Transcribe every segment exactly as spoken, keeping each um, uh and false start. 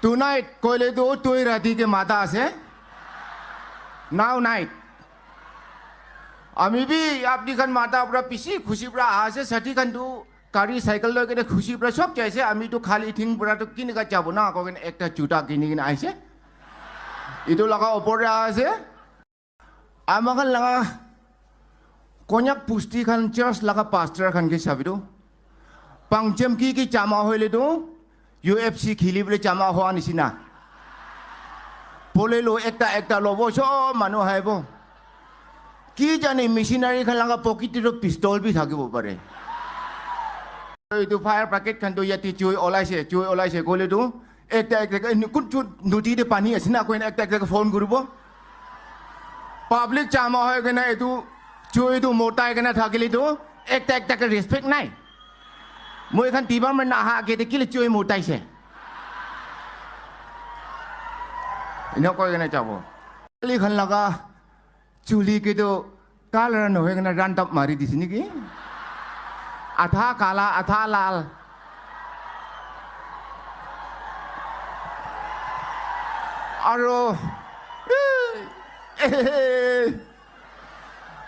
Tonight koile tu tui rati ke mata ase. Now night. Ami bi apni khan mata pura bisi khushi pura aha ase, sati khan tu gari cycle loi kene khushi pura sob jai ase. Ami tu khali thing pura tu kinika jabo na ko kene ekta juta kini kene aise. Itu laga opor te aha ase. Ama khan laga Konyak pusti khan church laga pastor khan ke sabi tu. Pangchem ki ki chama hoile tu U F C khili bole chama hoa nisina. Pole lo ekta ekta lobo sob manu haibo. Ki jani missionary khan laga pocket te tu pistol bi thakibo pare. Etu fire packet khan tu yate chui olaise, chui olaise koile tu ekta ekta ke, "Kun chu nodi te pani ase na?" koina ekta ekta ke phone kuribo. Public chama hoi kena etu chui tu motai kena thakile tu ekta ekta ke respect nai. Moi khan department na aha age te kile chui motaise. Ina koi kena jabo. Kali khan laga Chuli ke tu color nohoi kena round up mari dise niki? Adha kala, adha lal. Aro,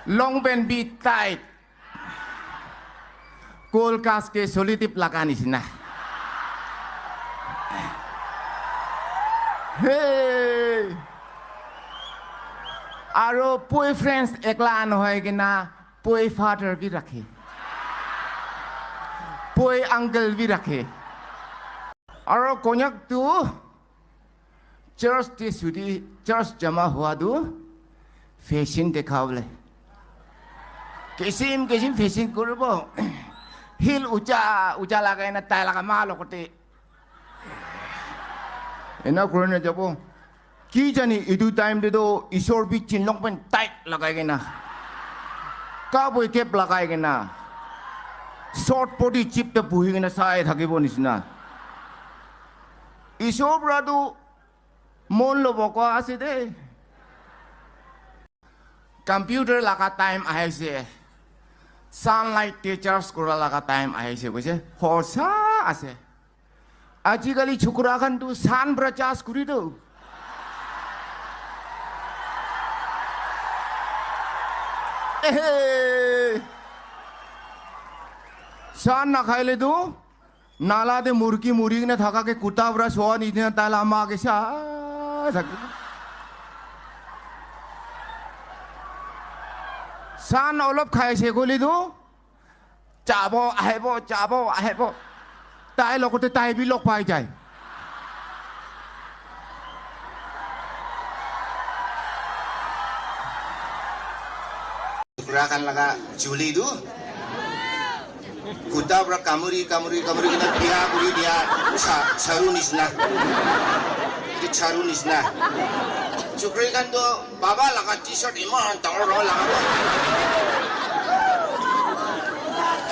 long pant bi tight. Kol kas ke solitip laga nisina. Hey! Aro boyfriends ekla nohoi kena boy father bi rakhe. Boy uncle bi rakhe. Aro Konyak tu church te sudi, church jama hua tu fashion dekha bole. Kisim kisim fashion kuribo. Heel ucha ucha lagai na tai laga ma logote. Ena kuri na jabo. Ki jani etu time te to Isor bi chin long pant tight lagai kena. Cowboy cap lagai kena. Short body chip te buhi kena sai thakibo nisina. Isor pura tu mon lobo koa ase de. Computer laga time ahise. Sunlight te charge kura laga time ahise koise. Hosa ase. Ajikali chukura khan tu sun pura charge kuri do. Ehe. Sun nakhaile tu Nala te murgi muri kena thaka ke kuta pura soa nishina tai la ama ke sa thaki. Sun olop khai se koile tu, jabo, ahibo, jabo, ahibo. Tai logote tai bi log pai jai. Chukra khan laga chuli tu kuta pura kamuri, kamuri, kamuri kena biya kuri dia cha-, charu nisna. Etu charu nisna. Chukri khan tu baba laga T-shirt iman dangor dangor laga.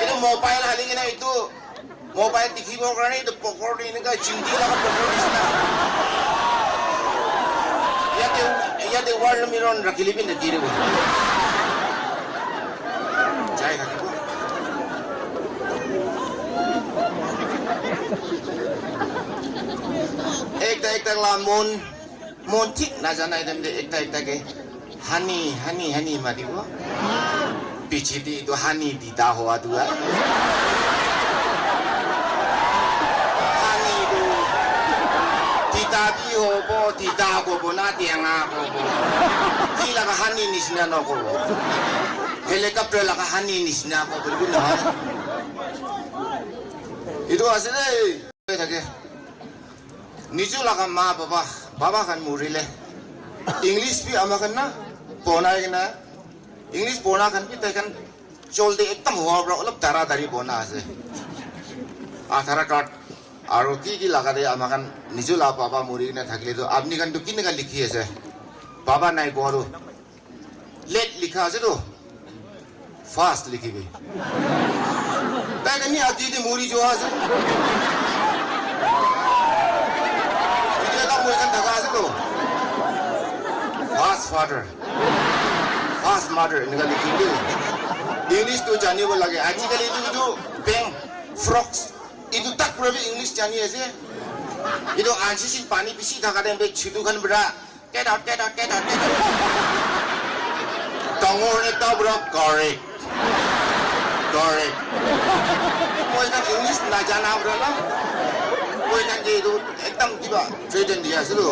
Etu mobile hali kena etu Mobile dikhibo karne etu pokor te eneka chimti laga pokor nisina. Yate, yate wall mirror rakhile bi nadiribo. Jai thakibo. Ekta ekta la mon, mon thik najana time te ekta ekta ke Honey, honey, honey matibo. Piche te etu honey tita hoa tu a. Honey tu tita bi hobo, tita kobo na, tenga kobo. Ki laga honey nisina nokobo. Helicopter laga honey nisina kobo, etu nohoi. Etu ase de. Thake. Niju laga ma baba, baba khan murile. English bi ama khan na bonai kena, English bona khan bi tai khan chol de ekdam hoa pra olop dara dari bona ase. Aadhaar card aro ki ki laga de ama khan niju la baba muri kena thakile to apni khan to kineka likhi ase? Baba nai koa to. Late likha ase to. Fast likhibi. Tai khan ni adi di muri jo ase. Etu ekta moi khan thaka ase to. Fast father. Fast mother. Eneka likhibi. English to janibo lage. Ajikali etu, etu peng, frocks. Etu tak pura bi English jani ase. Etu unseen pani bishi thaka time te chutu khan para, "Get out, get out, get out, get out." Dangor ekta para, "Correct. Correct." Moi khan English najana para na. Moi khan ke etu ekdam kiba threaten dia ase tu.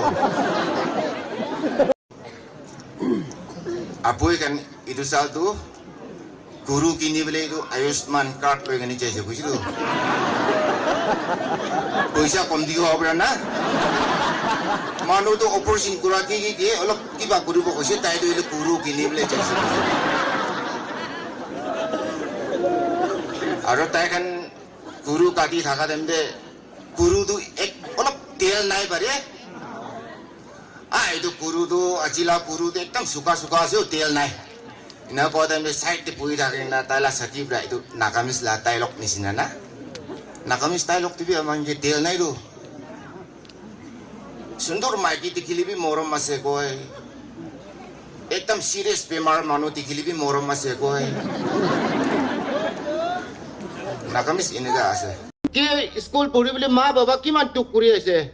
Apoi khan etu sal tu guru kini bole etu Ayushman card loi kani jaise, bujilu? Poisa kom di hobo na. Manu tu operation kura ki ki ki olop kiba kuribo koise, tai tu etu guru kini bole jaise. Aro tai khan guru kati thaka time te guru tu ek olop tel nai pare. Ah, etu guru tu, aji la guru tu ekdam suka suka ase, tel nai. Ena koa time te side te buhi thake na, tai la sathi para etu Nagamese la dialogue nishina na. Nagamese dialogue te bi aman ke tel nai tu. Sundur maiki dikhile bi morom ase koi. Ekdam serious bemar manu dikhile bi morom ase koi. Nagamese eneka ase. Ke school puri bole ma baba kiman dukh kuri ase.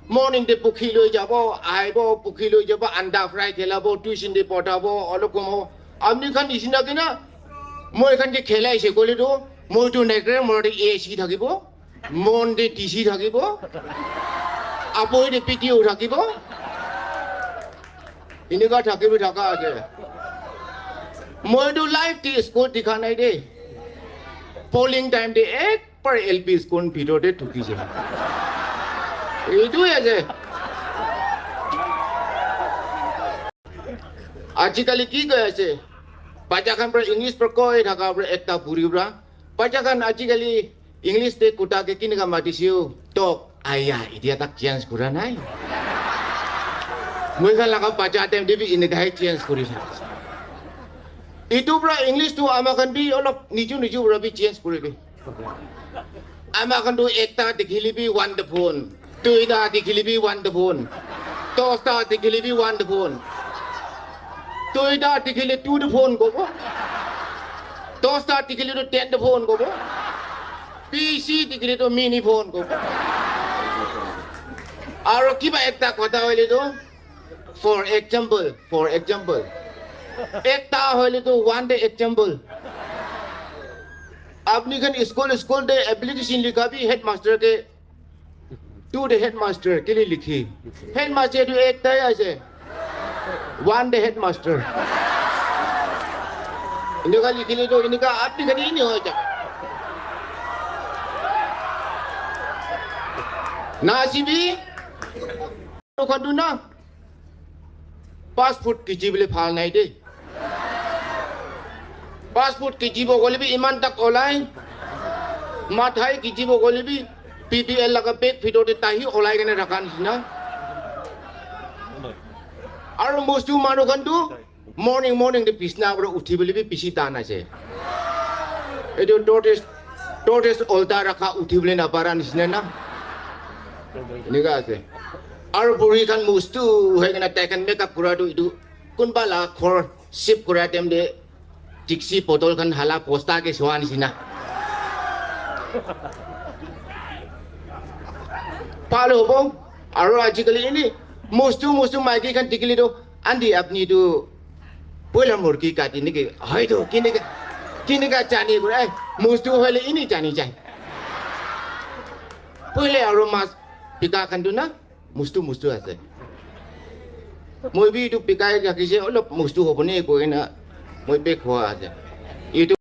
Morning te pukhi loi jabo, ahibo, pukhi loi jabo, anda fry khelabo, tuition te pothabo, olop komo. Apni khan nishina kina, moi khan ke khelai se koile tu, moi tu nekre, mor te A C thakibo, mon te D C thakibo, apoi te P T O thakibo. Eneka thakibo thaka ase. Moi tu life te school dikha nai de. Polling time te ek Upper L P school bhitor te thuki jai. Etu ase. Ajikali ki koi ase? Bacha khan para English para koi thaka para ekta buri para. Bacha khan ajikali English te kuta ke kineka mati siu? Dog. Aya, itia tak change kura nai. Moi khan laga bacha time te bi eneka hai change kuri thaka. Etu para English tu ama khan bi olop niju niju para bi change kuri bi. Ama khan tu ekta dikhile bi one the phone, duita dikhile bi one the phone, dosta dikhile bi one the phone, duita dikhile two the phone kobo, dosta dikhile tu ten the phone kobo, B C dikhile tu mini phone kobo. Aro kiba ekta kotha hoile tu, for example, for example, ekta hoile tu one the example. Apni khan school, school te application likha bi headmaster ke, to the headmaster kile likhi? Headmaster tu ekta hi ase. One the headmaster. Eneka likhile tu eneka apni khan hi nahi hoi jabo. Na sibi. Khan tu na, fast food kichi bole bhal nai de. Fast food kichi bo gole bi iman tak olai. Mathai kichi bo gole bi P P L laga bag bhitor te tai hi olai kena rakha nishina. Aro mostu manu khan tu morning, morning te bisna para uthi bole bi bishi tan ase. Etu tortoise, tortoise olta rakha uthi bole na para nishina na. Eneka ase. Aro buri khan mostu hoi kena tai khan makeup kura tu etu kunba la ghor shift kura time te dikchi bottle khan hala bosta ke swa nishina. Bhal hobo. Aro ajikali eni mostu, mostu maiki khan dikhile tu, "Aunty, apni tu boiler murgi kati niki?" Hoi tu, kineka, kineka jani kore, eh, mostu hoile eni jani jai. Boile aro mas bika khan tu na, mostu, mostu ase. Moi bi etu bikai rakhi se, olop mostu hobo ne koi kena, moi bi khwa ase. Etu